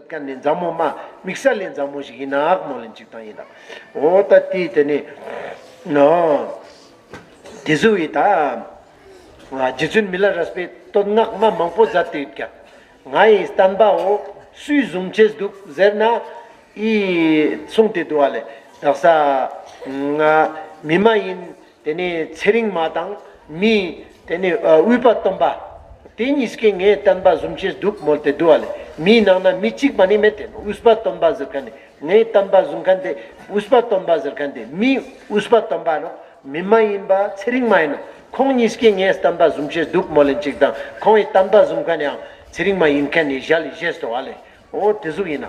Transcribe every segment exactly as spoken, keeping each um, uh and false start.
ཀན་ནི་མཛའ་མོ་མ་དམིགས་བསལ་ལེ་མཛའ་མོ་ཞིག་ཡིན་ནག་མོལ་ལེན་ཅིག་དང་ཡིན་ནག། འོ་ད་དེ་དེ་ནི་ནོ། དེ་ཟུག་ཡི་ད་རྗེ་བཙུན་མི་ལ་རས་པའི་བསྟོད་བསྔགས་མ་མང་པོ་མཛད་དེ་ཡོད་ཀྱག། ང་ཡི་བསྟན་པའོ་སུས་བཟུང་ཅེས་འདུག་ཟེར་ན་ཨི་གསུངས་ཏེ་འདུག་བ་ལེ། དག་ས་ང་མི་མ་ཡིན། དེ་ནས་ཚེ་རིང་མ་དང་མི། དེ་ནས་ཨ་དབུས་པ་སྟོན་པ། དེ་གཉིས་ཀས་ངའི་བསྟན་པ་བཟུང་ཅེས་འདུག་མོལ་ཏེ་འདུག་བ་ལེ། མིའི་ནང་ན་མི་གཅིག་མ་ནི་མེད་དེ་ནོ། དབུས་པ་སྟོན་པ་ཟེར་མཁན་ནི་ངའི་བསྟན་པ་བཟུང་མཁན་དེ་དབུས་པ་སྟོན་པ་ཟེར་མཁན་དེ་མི་དབུས་པ་སྟོན་པ་ནོ། མི་མ་ཡིན་པ་ཚེ་རིང་མ་ཡིན་ནོ། ཁོང་གཉིས་ཀས་ངའི་བསྟན་པ་བཟུང་ཅེས་འདུག་མོལ་ལེན་ཅིག་དང་ཁོང་གི་བསྟན་པ་བཟུང་མཁན་ཡང་ཚེ་རིང་མ་ཡིན་མཁན་ནི་ཞལ་བཞེས་སོ་བ་ལེ། འོ་དེ་ཟུག་ཡིན་ན།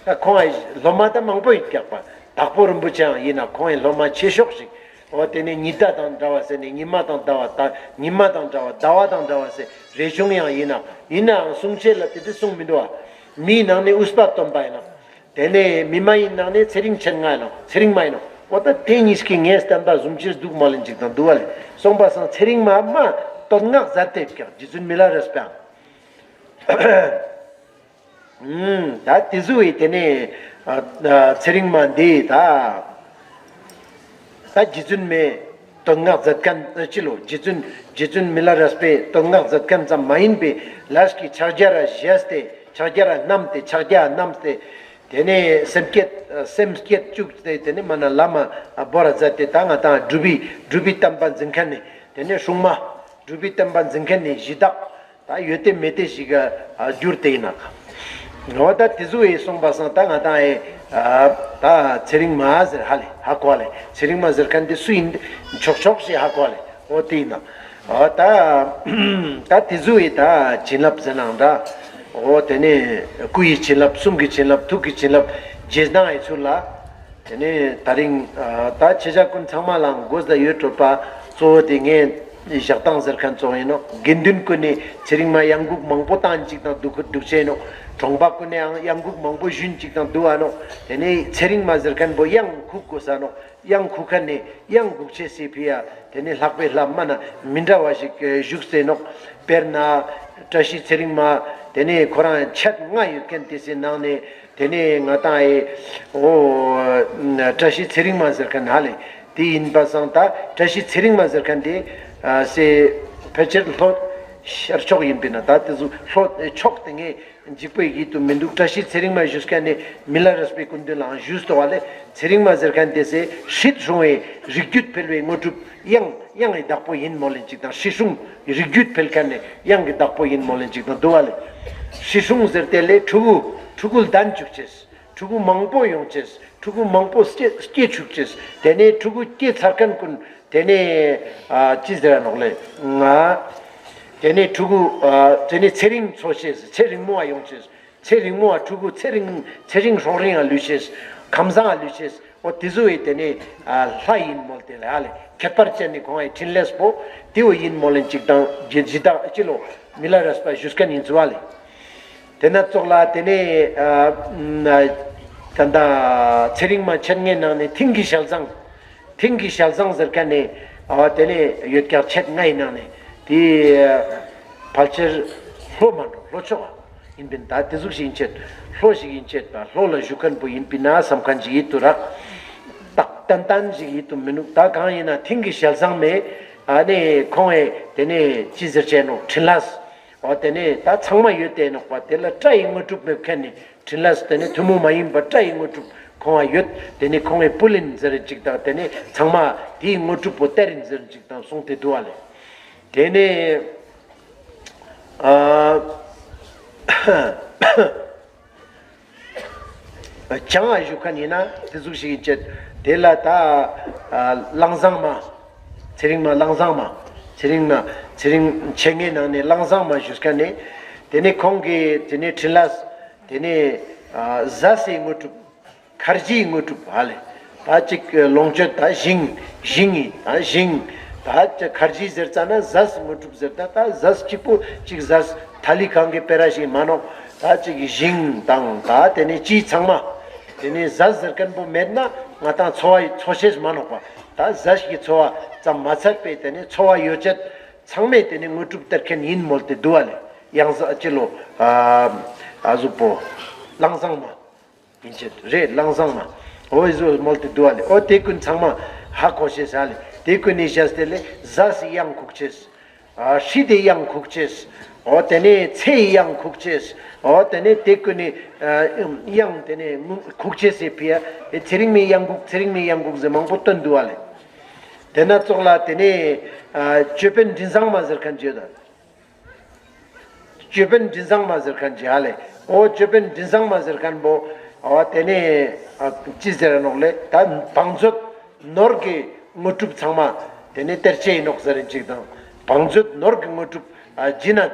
ད་ཁོང་ཨ་སློབ་མ་ད་མང་པོ་ཡོད་ཀྱག་པ། དྭགས་པོ་རིན་པོ་ཆེའང་ཡིན་ན་ཁོང་ཨི་སློབ་མ་ཆེ་ཤོས་ཤིག། འོ་དེ་ནས་ཉི་ཟླ་དང་འདྲ་བ་ཟེར་ནས་ཉི་མ་དང་ཟླ་བ་ད་ཉི་མ་དང་འདྲ་བ་ཟླ་བ་དང་འདྲ་བ་ཟེར་རས་ཆུང་ཡང་ཡིན་ན་ཡིན་ནའང་གསུང་ཆེད་ལ་དེ་དེ་གསུང་མི་འདུག་བ། མིའི་ནང་ནས་དབུས་པ་སྟོན་པ་ཡིན་ནོ། དེ་ནས་མི་མ་ཡིན་ནང་ནས་ཚེ་རིང་མཆེད་ལྔ་ཡིན་ནོ། ཚེ་རིང་མ་ཡིན་ནོ། འོ་ད་དེ་གཉིས་ཀས་ངའི་བསྟན་པ་བཟུང་ཅེས་འདུག་མོལ་ལེན་ཅིག་དང་འདུག་བ་ལེ། སོང་པ་སང་ཚེ་རིང་མ་མ་བསྟོད་བསྔགས་མཛད་དེ་ཡོད་ཀྱག་རྗེ་བཙུན་མི་ལ་རས་པའང་། ད་དེ་ཟུག་ཡི་དེ་ནས་ཨ་ཨ་ཚེ་རིང་མ་འདི་ད་ད་རྗེ་བཙུན་མའི་བསྟོད་བསྔགས་མཛད་མཁན་ཨ་ཅི་ལོ། རྗེ་བཙུན་རྗེ་བཙུན་མི་ལ་རས་པའི་བསྟོད་བསྔགས་མཛད་མཁན་ཙམ་མ་ཡིན་པའི་ལས་ཀྱི་ཕྱག་རྒྱ་ར་བཞེས་ཏེ་ཕྱག་རྒྱ་ར་བསྣམས་ཏེ་ཕྱག་རྒྱ་བསྣམས་ཏེ་དེ་ནས་སེམས་བསྐྱེད་སེམས་བསྐྱེད་བཅུག་སྟེ་དེ་ནས་མ་ན་བླ་མ་བོར་ར་མཛད་དེ་ད་ང་དང་སྒྲུབ་པའི་སྒྲུབ་པའི་བསྟན་པ་འཛིན་མཁན་ནི་དེ་ནས་སྲུང་མ་སྒྲུབ་པའི་བསྟན་པ་འཛིན་མཁན་ནི་གཞི་བདག་ད་ཡོད་དེ་མེད་དེ་ཞིག་ག་གྱུར་ཏེ་ཡིན་ན། འོ་ད་དེ་ཟུག་ཡི་སོང་པ་སང་ད་ང་དང་ཨེ་ད་ཚེ་རིང་མ་ཟེར་ཧ་ལེ་ཧ་གོ་ལེ། ཚེ་རིང་མ་ཟེར་མཁན་དེ་སུ་ཡིན་ཆོག་ཆོག་ཞེས་ཧ་གོ་ལེ། འོ་དེ་ཡིན་ན། འོ་ད་ད་དེ་ཟུག་ཡི་ད་བྱིན་རླབས་ཟེར་ནའང་འདྲ། འོ་དེ་ནས་སྐུ་ཡི་བྱིན་རླབས་གསུང་གི་བྱིན་རླབས་ཐུགས་ཀྱི་བྱིན་རླབས་རྗེས་གནང་ཡི་ཚུལ་ལ། དེ་ནས་ད་རིང་ད་ཁྱེད་ཅག་ཀུན་ཚང་མ་ལའང་དགོས་ད་ཡོད་འགྲོ་པ། གཙོ་བོ་དེ་ངས་བཞག་སྟངས་ཟེར་མཁན་གཙོ་བོ་ཡིན་ནོ། དགེ་འདུན་ཀུན་ནས་ཚེ་རིང་མ་གཡང་འགུགས་མང་པོ་བཏང་ཅིག་དང་འདུག་འདུག་ཅེས་ནོ། གྲོང་པ་ཀུན་ནས་ཡང་གཡང་འགུགས་མང་པོ་ཞུན་ཅིག་དང་འདུག་ཨ་ནོ། དེ་ནས་ཚེ་རིང་མ་ཟེར་མཁན་པོ་གཡང་འགུགས་དགོས་ས་ནོ། གཡང་འགུགས་མཁན་ནས་གཡང་འགུགས་ཅེས་སི་ཕི་ཡ་དེ་ནས་ལྷག་པའི་ལྷ་མ་ན་མི་འདྲ་བ་ཞིག་བཞུགས་སེ་ནོ། དཔེར་ན་བཀྲ་ཤིས་ཚེ་རིང་མ་དེ་ནས་ཁོ་རང་མཆེད་ལྔ་ཡོད་མཁན་དེ་སི་ནང་ནས། དེ་ནས་ང་དང་ཨེ་འོ་བཀྲ་ཤིས་ཚེ་རིང་མ་ཟེར་མཁན་ཧ་ལེ། དེ་ཡིན་པ་སང་ད་བཀྲ་ཤིས་ཚེ་རིང་མ་ཟེར་མཁན་དེ་ཨ་སེ་ཕལ་ཆེར་ལྷོ་ཤར་ཕྱོགས་ཡིན་པས་ན་ད་དེ་ཟུག་ལྷོ་ཕྱོགས་དེ་ངས་འཇིགས་པའི་ཡིད་དུ་མི་འདུག། བཀྲ་ཤིས་ཚེ་རིང་མ་ཞུས་མཁན་ནི་མི་ལ་རས་པའི་སྐུ་མདུན་ལའང་ཞུས་ཏོ་བ་ལེ། ཚེ་རིང་མ་ཟེར་མཁན་དེ་སེ་སྲིད་སྲུང་བའི་རིགས་རྒྱུད་འཕེལ་བའི་དངོས་གྲུབ། གཡང་གཡང་གི་བདག་པོ་ཡིན་མོལ་ལེན་ཅིག་དང་། སྲིད་སྲུང་རིགས་རྒྱུད་འཕེལ་མཁན་ནི་གཡང་གི་བདག་པོ་ཡིན་མོལ་ལེན་ཅིག་དང་འདུག་བ་ལེ། སྲིད་སྲུང་ཟེར་ཏེ་ལེ་ཕྲུ་གུ་ཕྲུ་གུ་ལྡན་བཅུག་ཅེས། ཕྲུ་གུ་མང་པོ་ཡོང་ཅེས། ཕྲུ་གུ་མང་པོ་སྐྱེ་སྐྱེ་བཅུག་ཅེས། དེ་ནས་ཕྲུ་གུ་སྐྱེ་ཚར་མཁན་ཀུན་དེ་ནས་ཨ་ཅི་ཟེར་ར་ནོག་ལེ། ང་དེ་ནས་ཕྲུ་གུ་ཨ་དེ་ནས་ཚེ་རིང་འཚོ་ཅེས། ཚེ་རིང་མོ་བ་ཡོང་ཅེས། ཚེ་རིང་མོ་བ་ཕྲུ་གུ་ཚེ་རིང་ཚེ་རིང་སྲོག་རིང་ང་ལུས་ཤེས། ཁམས་བཟང་ང་ལུས་ཤེས། འོ་དེ་ཚོ་ཡི་དེ་ནས་ཨ་ལྷ་ཡིན་མོལ་ཏེ་ལེ་ཧ་ལེ། ཁྱད་པར་ཅན་ནི་ཁོང་ཨི་ཕྲིན་ལས་པོ་དེ་བོ་ཡིན་མོལ་ལེན་ཅིག་དང་། རྗེ་རྗེ་བདག་ཅི་ལོ་མི་ལ་རས་པ་ཞུས་མཁན་ཡིན་ཚུལ་བ་ལེ། དེ་ན་ཙོགས་ལ་དེ་ནས་ཨ་ད་ད་ཚེ་རིང་མ་མཆེད་ལྔའི་ནང་ནས་མཐིང་གི་ཞལ་བཟང་། མཐིང་གི་ཞལ་བཟང་ཟེར་མཁན་ནི་ཨ་དེ་ནས་ཡོད་ཀྱག་མཆེད་ལྔའི་ནང་ནས་དེ་ཕལ་ཆེར་ལྷོ་མ་འགྲོ་ལྷོ་ཕྱོགས་ཡིན་པིན། ད་དེ་ཟུག་ཞིག་ཡིན་ཆེད་ལྷོ་ཞིག་ཡིན་ཆེད་པ་ལྷོ་ལ་བཞུགས་མཁན་པོ་ཡིན་པིན་ན་བསམ་མཁན་ཞིག་ཡིད་དུ་རག། རྟགས་ཏན་ཏན་ཞིག་ཡིད་དུ་མི་འདུག། ད་གང་ཡིན་ན་མཐིང་གི་ཞལ་བཟང་མེ་ཨ་ནི་ཁོང་ཨེ་དེ་ནས་ཅི་ཟེར་ཆེ་ནོ་ཕྲིན་ལས། འོ་དེ་ནས་ད་ཚང་མ་ཡོད་དེ་ནོག་པ། དེ་ལ་སྐྲ་ཡི་དངོས་གྲུབ་མེད་མཁན་ནི་ཕྲིན་ལས་དེ་ནས་ཐུན་མོང་མ་ཡིན་པ་སྐྲ་ཡི་དངོས་གྲུབ་ཁོང་ཨ་ཡོད། དེ་ནས་ཁོང་ཨེ་ཕུལ་ཡིན་ཟེར་ཅིག་དང་། དེ་ནས་ཚང་མ་དེའི་དངོས་གྲུབ་པོ་སྟེར་ཡིན་ཟེར་ཅིག་དང་གསུངས་ཏེ་འདུག་བ་ལེ། དེ་ནས་ཨ་བྱང་ང་བཞུགས་མཁན་ཡིན་ན་དེ་ཟུག་ཞིག་ཡིན་ཆེད། དེ་ལ་ད་ཨ་གླང་བཟང་མ། ཚེ་རིང་མ་གླང་བཟང་མ། ཚེ་རིང་མ་ཚེ་རིང་མཆེད་ལྔའི་ནང་ནས་གླང་བཟང་མ་བཞུགས་མཁན་ནི། དེ་ནས་ཁོང་གིས་དེ་ནས་ཕྲིན་ལས་དེ་ནས་ཨ་ཟས་སི་དངོས་གྲུབ། ཁར་ཇིའི་དངོས་གྲུབ་ཧ་ལེ། ད་ཅིག་ལོངས་སྤྱོད་ད་ཞིང་ཞིང་ཡིན། ད་ཞིང་ད་ཅིག་ཁར་ཇི་ཟེར་ཙ་ན་ཟས་དངོས་གྲུབ་ཟེར། ད་ད་ཟས་གཅིག་པོ་ཅིག་ཟས་ཐ་ལི་གང་གི་སྤེ་ར་ཞིག་མ་ནོག། ད་ཅིག་ཞིང་དང་ད་དེ་ནས་ཅི་ཚང་མ། དེ་ནས་ཟས་ཟེར་མཁན་པོ་མེད་ན་ང་དང་འཚོ་བ་འཚོ་ཤེས་མ་ནོག་པ། ད་ཟས་ཀྱི་འཚོ་བ་ཙམ་མ་ཚད་པའི་དེ་ནས་འཚོ་བ་ཡོ་བྱད་ཚང་མས་དེ་ནས་དངོས་གྲུབ་སྟེར་མཁན་ཡིན་མོལ་ཏེ་འདུག་བ་ལེ། ཡང་ཟ་ཅི་ལོ། ཨ་ ཨ་ཟུག་པོ་ལང་ཚང་མ་ཡིན་ཆེད་རེད། ལང་ཚང་མ་འོ་ཨི་ཟུག་མོལ་ཏེ་འདུག་ཨ་ལེ། འོ་དེ་ཀུན་ཚང་མ་ཧ་གོ་ཤེས་ཨ་ལེ། དེ་ཀུན་ནི་བཞག་སྟེ་ལེ་ཟས་སི་གཡང་ཁུག་ཅེས། ཨ་ཧྲི་དེ་གཡང་ཁུག་ཅེས། འོ་དེ་ནས་ཚེ་ཡི་གཡང་ཁུག་ཅེས། འོ་དེ་ནས་དེ་ཀུན་ནི་ཨ་གཡང་དེ་ནས་ཁུག་ཅེས་སི་ཕི་ཡ་ཚེ་རིང་མའི་གཡང་ཁུག་ཚེ་རིང་མའི་གཡང་ཁུག་ཟེར་མང་པོ་སྟོན་འདུག་ཨ་ལེ། དེ་ན་ཙོགས་ལ་དེ་ནས་ཨ་ཅོད་པན་མགྲིན་བཟང་མ་ཟེར་མཁན་ཅིག་ཡོད་ད། ཅོད་པན་མགྲིན་བཟང་མ་ཟེར་མཁན་ཅིག་ཨ་ལེ། འོ་ཅོད་པན་མགྲིན་བཟང་མ་ཟེར་མཁན་པོ་འོ་དེ་ནས་ཨ་ཅི་ཟེར་ནོག་ལེ། ད་བང་མཛོད་ནོར་གྱི་དངོས་གྲུབ་ཚང་མ་དེ་ནས་སྟེར་ཅེས་ཡིན་ནོག་ཟེར་རིན་ཅིག་དང་། བང་མཛོད་ནོར་གྱི་དངོས་གྲུབ་ཨ་སྦྱིན་ན་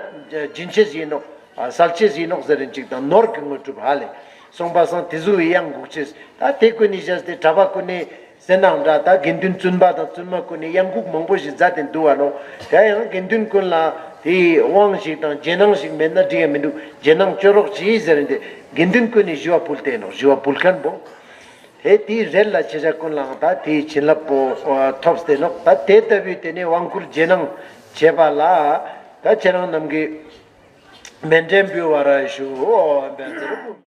སྦྱིན་ཅེས་ཡིན་ནོག་ཨ་སལ་ཅེས་ཡིན་ནོག་ཟེར་རིན་ཅིག་དང་། ནོར་གྱི་དངོས་གྲུབ་ཧ་ལེ། སོང་པ་སང་དེ་ཟུག་གི་གཡང་ཁུག་ཅེས། ད་དེ་ཀུན་ནི་བཞག་སྟེ་གྲྭ་པ་ཀུན་ནི་ཟེར་ནའང་འདྲ། ད་དགེ་འདུན་བཙུན་པ་དང་བཙུན་མ་ཀུན་ནི་གཡང་ཁུག་མང་པོ་ཞིག་མཛད་དེ་འདུག་བ་ནོ། དེ་ཡང་དགེ་འདུན་ཀུན་ལ་དེའི་དབང་ཞིག་དང་རྗེས་གནང་ཞིག་མེད་ན་འགྲིག་ཡ་མི་འདུག་རྗེས་གནང་ཅོ་རོགས་གྱིས་ཟེར་ཏེ་དགེ་འདུན་ཀུན་ནི་ཞུ་བ་ཕུལ་ཏེ་ནོག་ཞུ་བ་ཕུལ་མཁན་པོ། དེ་དེའི་རེད་ལ་ཁྱེད་ཅག་ཀུན་ལའང་ད་དེའི་བྱིན་རླབས་པོ་ཐོབ་སྟེ་ནོག་ད་དེ་ལྟ་བུའི་དེ་ནས་དབང་བསྐུར་རྗེས་གནང་བྱས་པ་ལ་ད་ཁྱེད་རང་རྣམས་ཀྱིས་མཎྜལ་འབུལ་བར་ཞུ། ཨོཾ་བཛྲ་གུ